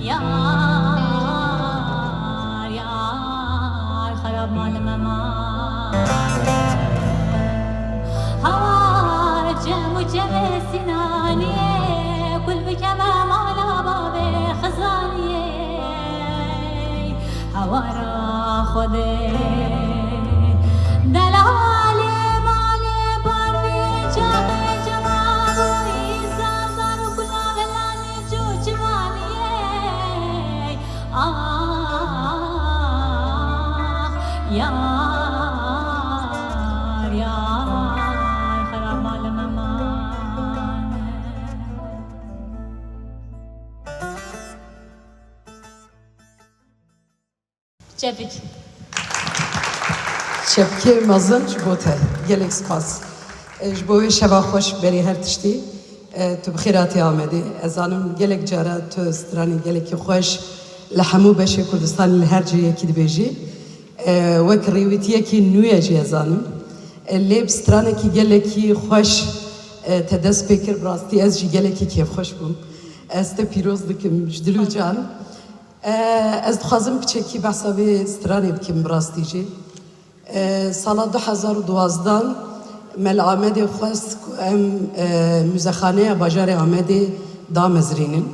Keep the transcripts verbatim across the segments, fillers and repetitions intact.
Yar, yar, xerab malime man. Hawar cem û cemê Sinaniyê, kul bikeme mala babê Xizaniyê. Hawara Xwedê, delalê malê parvê çaxê cema bûyî, zazar û kula velanê çû çimaniyê. Ah, yar, yar, xerab malime man. Çepik. Çepikê mezin ji bo te. Gelek spas. E, ji bo wê şeva xweş berî her tiştî. E, tu bi xêr hatî Amedê. Ez zanim gelek cara tu stranê gelekî xweş li hemû beşê Kurdistanê li her cihekî dibêjî. E, wek rêwîtiyekî nû ye jî ez zanim. E, lê bi stranekî gelekî xweş, e, te dest pê kir, bi rastî ez jî gelekî kêfxweş bûm. Ez te pîroz dikim ji dil û can. E, ez dixwazim piçekî behsa vê stranê bikim bi rastî jî. E, sala du hezar û duwazdeh me li Amedê xwest ku em, e, muzexaneya bajarê Amedê damezrînin.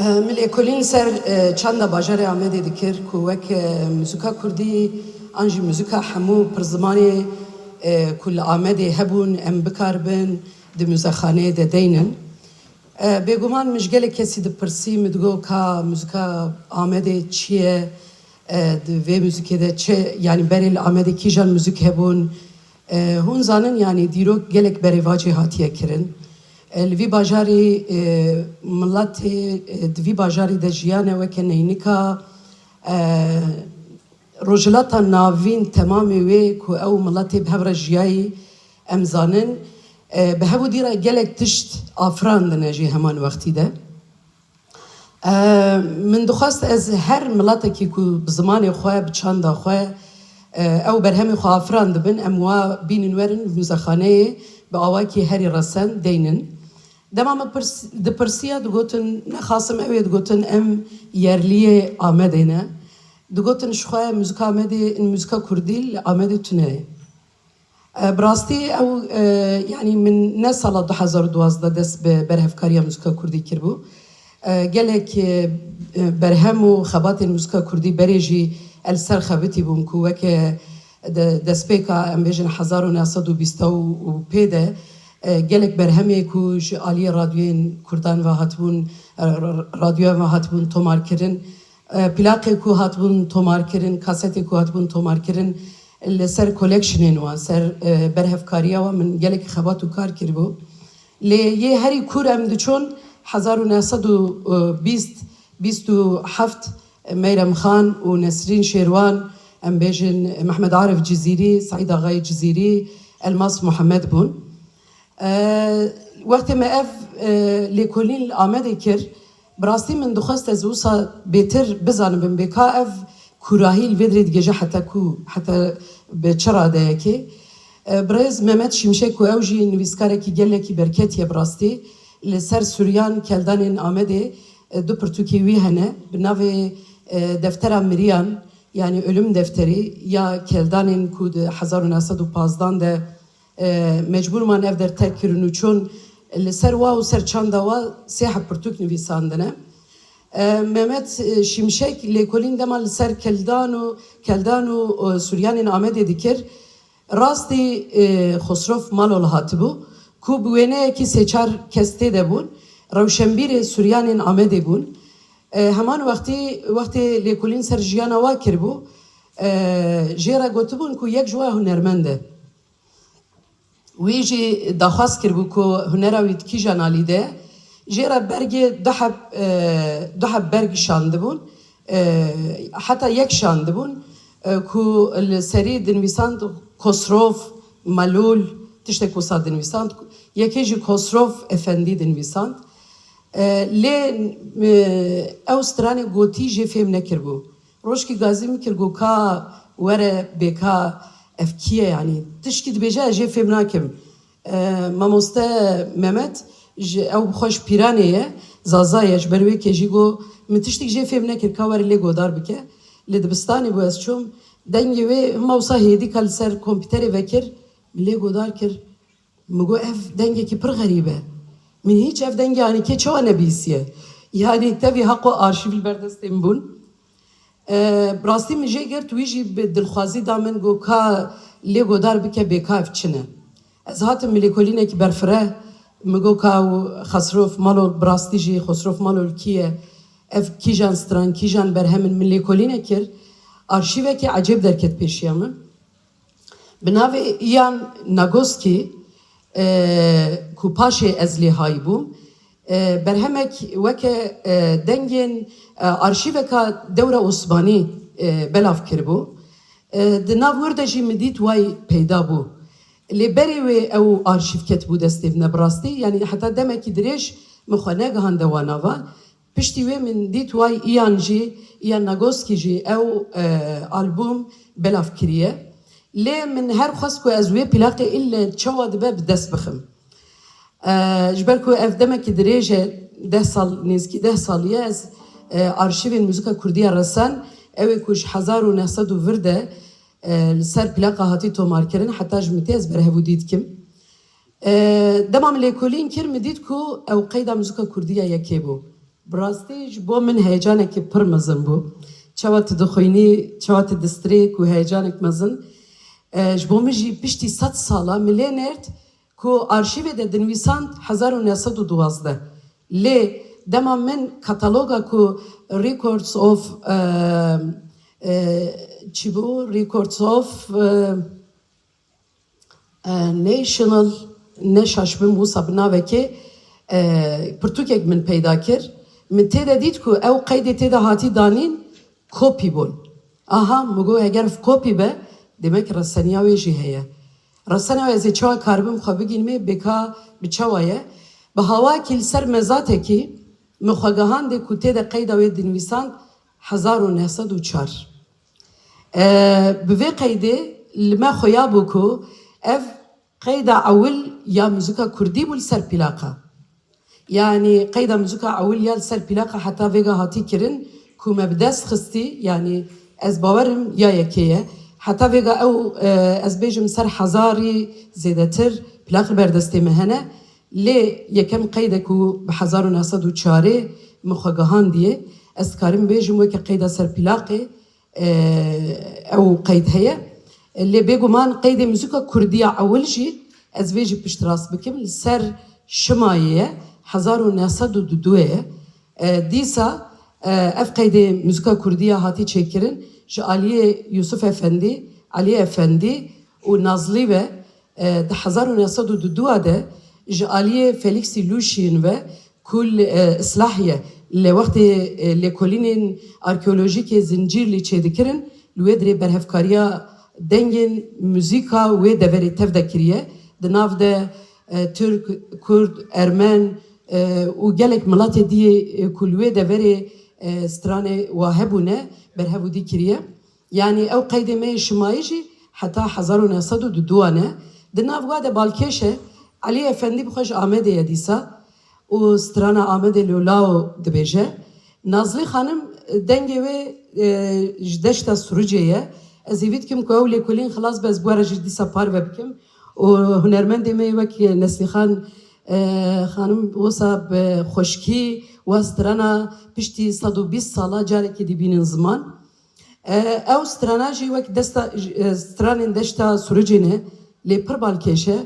E, min lêkolîn ser, e, çanda bajarê Amedê dikir ku wek, e, muzika kurdî an jî muzika hemû pirzimanê, e, ku li Amedê hebûn em bikaribin di muzexaneyê de deynin. E, bêguman min ji gelek kesî dipirsî, min digot, ka muzika Amedê çi ye? E, di vê muzikê de çi, yanî berê li Amedê kîjan muzik hebûn? E, hûn zanin, yanî dîrok gelek berevacî hatiye kirin. E, li vî bajarî, e, miletê, e, di vî bajarî de jiyane weke neynika, e, Rojhilata Navîn temamê wê ku ew miletê bi hev re jiyayî, em zanin, e, bi hev û dî re gelek tişt afirandine jî heman wextî de. E, min dixwest ez her miletekî ku bi zimanê xwe, bi çanda xwe, e, ew berhemê xwe afirandibin, em wa bînin werin muzexaneyê bi awakî herî resen deynin. Dema me pirs-, dipirsiya, digotin, nexasim ew ê digotin, em yerliyê Amedê ne. Digotin, ji xwe muzika Amedê, muzika kurdî li Amedê tune ye. E, bi rastî ew, e, yanî min ne sala du hezar û duwazdeh dest bi berhevkariya muzika kurdî kiribû. E, gelek, e, e, berhem û xebatên muzika kurdî berê jî ez li ser xebitî bûm ku weke de-, destpêka, em bêjin, hezar û neh sed û bîst û pê de, e, gelek berhemê ku ji aliyê radyoyên kurdan ve hatibûn, e, r-, r-, radyoya ve hatibûn tomarkirin, e, plaqê ku hatibûn tomarkirin, kasetê ku hatibûn tomarkirin, li ser collectionên wan, ser, e, berhevkariya wan min gelek xebat û kar kiribû. Lê yê herî kûr em diçûn hezar û neh sed û bîst, bîst û heft, Meyrem Xan û Nesrîn Şêrwan, em bêjin Mehmet Arif Cizîrî, Seîd Axayê Cizîrî, Elmas Muhammed bûn. E, wextê me ev, e, lêkolîn li Amedê kir, bi rastî min dixwest ez wisa bêtir bizanibim bê ka ev kûrahî li vê dirê digêje heta ku, heta bi çi radeyekê. E, birêz Mehmet Şimşek ku ew jî nivîskarekî gelekî berketî ye bi rastî, li ser Suryan Keldanên Amedê, e, du pirtûkê wî hene, bi navê, e, Deftera Miriyan, yanî Ölüm Defteri ya Keldanên ku di hezar û neh sed û pazdeh de, e, mecbûr man ev der terk kirin û çûn, li ser wa û ser çanda wa sê heb pirtûk nivîsandine. E, Mehmet, e, Şimşek lêkolîn dema li ser Keldan û, Keldan û, e, Suryanên Amedê dikir, rastî, e, Xosrof Malol hatibû ku bi wêneyekî sê çar kes tê de bûn, rewşenbîrê Suryanên Amedê bûn. E, heman wextî, wextê lêkolîn ser jiyana wa kiribû, e, jê re gotibûn ku yek ji we hunermend e. Wî jî daxwaz kiribû ku hunera wî di kîjan alî de ye. Jê re bergê du heb, e, du heb berg şandibûn. E, heta yek şandibûn, e, ku li serî dinivîsand Kosrov, Malûl, tiştek wisa dinivîsand. Yekê jî Kosrov Efendî dinivîsand. E, lê, e, ew stranê gotî jê fêm nekiribû. Rojkî gazî min kir, got, ka were bê ka ev kî ye, yanî tişkî dibêje ez jê fêm nakim. E, mamoste Mehmet ji ew bi xwe ji Pîranê ye, Zaza ye, ji ber wê kê jî got, min tiştik jê fêm nekir ka were lê godar bike. Li dibistanê bû ez çûm, dengê wê hima wisa hêdîka li ser kompîterê vekir, min lê godar kir. Min got, ev dengekî pir xerîb e. Min hîç ev dengê anîkê çawa nebihîstiye? Yanî tevî haqo arşîv li ber destê min bûn. E, bi rastî min jê girt, wî jî bi dilxwazî da min, got, ka lê godar bike bê ka ev çi ne. Ez hatim min lêkolînekî berfireh, min got, ka ew Xesrof Malol bi rastî jî, Xosrof Malol kî ye? Ev kîjan stran, kîjan berhem in? Min lêkolîne kir. Arşîvekî ecêb derket pêşiya min. Bi navê Ian Nagoski, e, ku paşê ez lê hay bûm, e, berhemek weke, e, dengên, e, arşîveka dewra Osmanî, e, belav kiribû. E, di nav wir de jî min dît way peyda bû. Lê berê wê ew arşîv ketibû destê min, bi rastî, yanî heta demekî dirêj min xwe negihande wan nava. Piştî wê min dît way Ian jî, Ian Nagoski jî ew, e, albûm belav kiriye. Lê min her xwest ku ez wê plaqê îlle çawa dibe bi dest bixim. E, ji ber ku ev demekî dirêj e, deh sal, nêzîkî deh salî ye ez, e, arşîvên muzîka kurdî ya Resen, ew ê ku ji hezar û neh sed û vir de, e, li ser plaqa hatî tomarkirin, heta ji min tê ez berhevûdî dikim. E, dema min lêkolîn kir, min dît ku ew qeyda muzîka kurdî ya yekê bû. Bi rastî ji bo min heyecanekî pir mezin bû. Çawa tu dixwînî, çawa tu distirê ku heyecanek mezin. E, ji bo min jî piştî sed sala min lê nêrt ku arşîvê de dinivîsand hezar û neh sed û duwazdeh. Lê dema min kataloga ku Records of, e, e, çi bû? Records of, e, e, National, ne şaş bim wisa bi navekê, e, pirtûkek min peyda kir. Min tê de dît ku ew qeydê tê de hatî danîn, kopî bûn. Aha, min got, heger ev kopî be, demek reseniya wê jî heye. Resena wê ez ê çawa karibim xwe bigînimê, bêka bi çawa ye? Bi hawakî li ser mezatekî min xwe gihandê ku tê de qeyda wê dinivîsand hezar û neh sed û çar. E, bi vê qeydê li me xuya bû ku ev qeyda ewil ya muzîka kurdî bû li ser plaka. Yanî qeyda muzîka ewil ya li ser plaka heta vêga hatî kirin ku me bi dest xistî, yanî ez bawer im ya yekê ye. Heta vêga ew, e, ez bêjim ser hezarî zêdetir plak li ber destê me hene. Lê yekem qeyde ku bi hezar û neh sed û çarê min xwe gihandiye, ez dikarim bêjim weke qeyda ser plaqê, e, ew qeyd heye. Lê bêguman qeydê muzîka kurdî ya ewil jî, ez vê jî piştrast bikim, li ser şimayê ye, hezar û neh sed û duduê ye. E, dîsa, e, ev qeydê muzîka kurdî ya hatî çêkirin ji aliyê Yusuf Efendî, Elî Efendî û Nazlî ve, e, di hezar û neh sed û duduwa de ji aliyê Felîksî Lûşîn ve ku li, e, Îslahiyê li wextê, e, lêkolînên arkeolojîkê Zincîrlî çêdikirin, li wê dirê berhevkariya dengên muzîka wê deverê tev de kiriye. Di nav de, e, Tirk, Kurd, Ermen, e, û gelek miletê diyê, e, ku li wê deverê, e, stranê wa hebûne, berhevûdî kiriye. Yanî ew qeydê me yê şimayî jî heta hezar û neh sed û duduwa ne. Di nav wa de balkêş e, Elî Efendî bi xwe ji Amedê ye dîsa û strana Amedê Lolao dibêje. Nazlî Xanim, dengê wê, e, ji deşta Sirûcê ye. Ez hêvî dikim ku ew lêkolîn xilas be, ez bi we re jî dîsa parve bikim. Û hunermendê me yê wek Neslîxan, e, Xanim wisa bi xweşkî wa strana piştî sed û bîst sala carekê dî bînin ziman. E, ew strana jî wek desta, e, stranên deşta Sirûcê ne, lê pir balkêş e,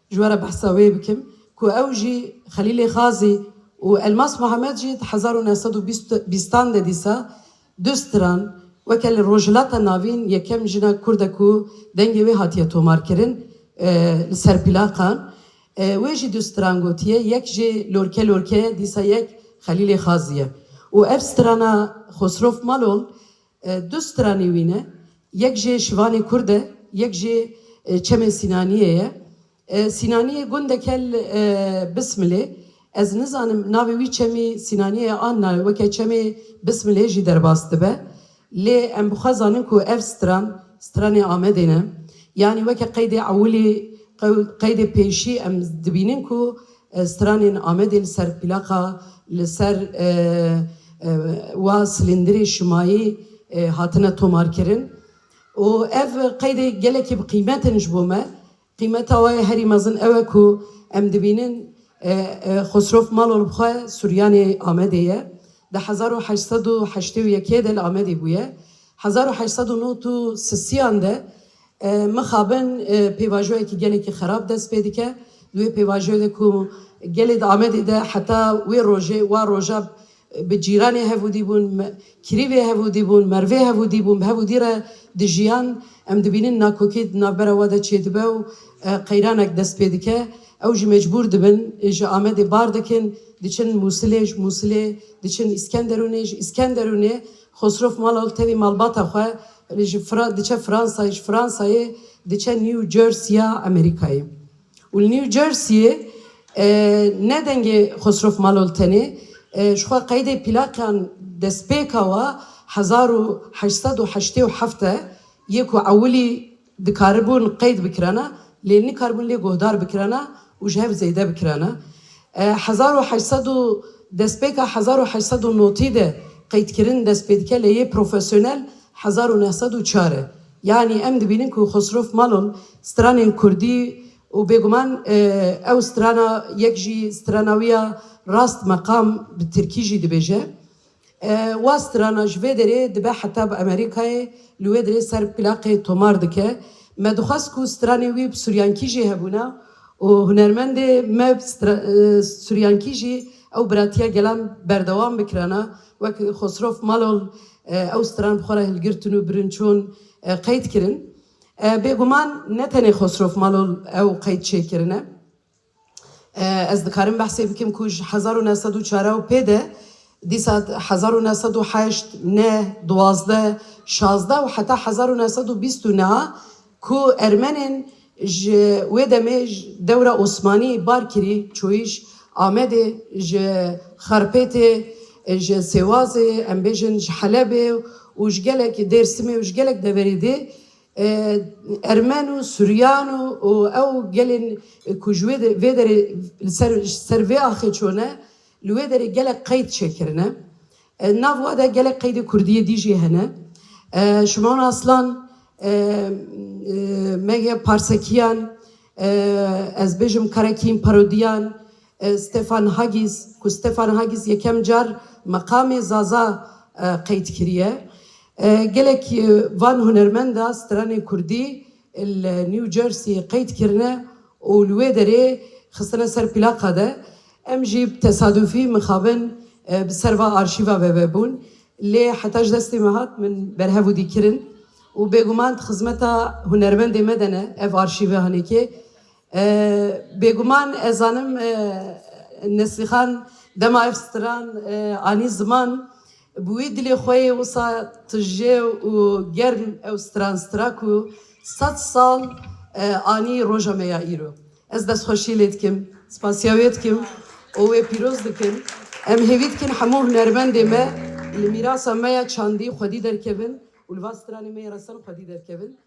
ji we re behsa wê bikim, ku ew jî Xelîlê Xazî û Elmas Muhammed jî di hezar û neh sed û bîstan de dîsa du stran, weke li Rojhilata Navîn yekem jina Kurd e ku dengê wê hatiye tomarkirin, e, li ser plaqan. E, wê jî du stran gotiye, yek jê Lorke Lorke ye, dîsa yek Xelîlê Xazî ye. Û ev strana Xosrof Malol, e, du stranê wî ne, yek jê Şivanê Kurd e, yek jê, e, Çemê Sînaniyê ye. E, Sînaniyê gundeke li, e, Bismilê, ez nizanim navê wî Çemê Sînaniyê ye an na, weke Çemê Bismilê jî derbas dibe. Lê em bi xwe zanin ku ev stran, stranê Amedê ne. Yanî weke qeydê ewilî, qew-, qeydê pêşî em dibînin ku, e, stranên Amedê li ser plaqa li ser, e, e, wa silîndirê şimayî, e, hatine tomarkirin. Û ev qeydê gelekî bi qîmet in ji bo me. Qîmeta wê herî mezin ew e ku em dibînin, e, e, Xosrof Malol bi xwe Suryanê Amedê ye. Di hezar û heşt sed û heştê û yekê de li Amedê bûye. Hezar û heşt sed û nod û sisiyan de, e, mixabin, e, pêvajoyekî gelekî xerab dest pê dike. Di wê pêvajoyê de ku gelê di Amedê de heta wê rojê, wa roja bi cîranê hevûdî bûn, me-, kirîvê hevûdî bûn, mervê hevûdî bûn, bi hevûdî re dijiyan. Em dibînin nakokî di navbera we de çêdibe û, e, qeyranek dest pê dike. Ew jî mecbûr dibin, e, ji Amedê bar dikin, diçin Mûsilê, ji Mûsilê diçin Îskenderûnê, ji Îskenderûnê Xosrof Malol tevî malbata xwe, e, ji Fra-, diçe Fransayê, ji Fransayê diçe New Jersey ya Amerîkayê. Û li New Jerseyê, e, ne dengê Xosrof Malol tenê, e, ji xwe qeydê plaqan destpêka wa hezar û heşt sed û heştê û heft e, yê ku ewilî dikaribûn qeyd bikirana, lê nikaribûn lê guhdar bikirana û ji hev zêde bikirana. E, hezar û heşt sed û, destpêka hezar û heşt sed û notî de qeydkirin dest pê dike, lê yê profesyonel hezar û neh sed û çar e. Yanî em dibînin ku Xosrof Malol stranên kurdî û bêguman, e, ew strana yek jî strana wî ya rast meqam bi tirkî jî dibêje. E, wa strana ji vê derê dibe heta bi Amerîkayê, li wê derê ser plaqê tomar dike. Me dixwest ku stranê wî bi suryankî jî hebûna û hunermendê me bi stra-, e, suryankî jî ew biratiya gelan berdewam bikirana. Wek Xosrof Malol, e, ew stran bi xwe re hilgirtin û birin çûn, e, qeyd kirin. E, bêguman ne tenê Xosrof Malol ew qeyd çêkirine. E, ez dikarim behsê bikim ku ji hezar û neh sed û çar û pê de, dîsa hezar û neh sed û heşt, neh, duwazdeh, şazdeh û heta hezar û neh sed û bîst û neh ku Ermenên ji wê demê ji dewra Osmanî bar kirî, çûyî ji Amedê, ji Xarpêtê, ji Sêwazê, em bêjin ji Helebê û ji gelek Dêrsimê û ji gelek deverê dê, e, Ermen û Suryan û, û ew gelên ku ji wê de, vê derê li ser, ser vê axê çûne, li wê derê gelek qeyd çêkirine. E, nav wa de gelek qeydê kurdiyê dî jî hene. E, Şimon Aslan, e, e, Mege Parsekiyan, e, ez bêjim Karekîn Parodiyan, e, Stefan Haggis, ku Stefan Haggis yekem car meqamê Zaza, e, qeyd kiriye. E, gelek, e, van hunermenda stranê kurdî li New Jersey qeyd kirine û li wê derê xistine ser plaqa de. Em jî bi tesadufî mixabin, e, bi ser va arşîva ve vebûn. Lê heta ji destê me hat, min berhev û dî kirin û bêguman di xizmeta hunermendê me de ne ev arşîve hanekê. E, bêguman ez zanim, e, Nesîxan dema ev stran, e, anî ziman, bi wî dilê xwe yê wisa tije û germ ew stran stira ku sed sal, e, anî roja me ya îro. Ez destxweşî lê dikim, spasiya wê dikim û wê pîroz dikim. Em hêvî dikin hemû hunermendê me li mîrasa me ya çandî xwedî derkevin û li va stranê me yê resen xwedî derkevin.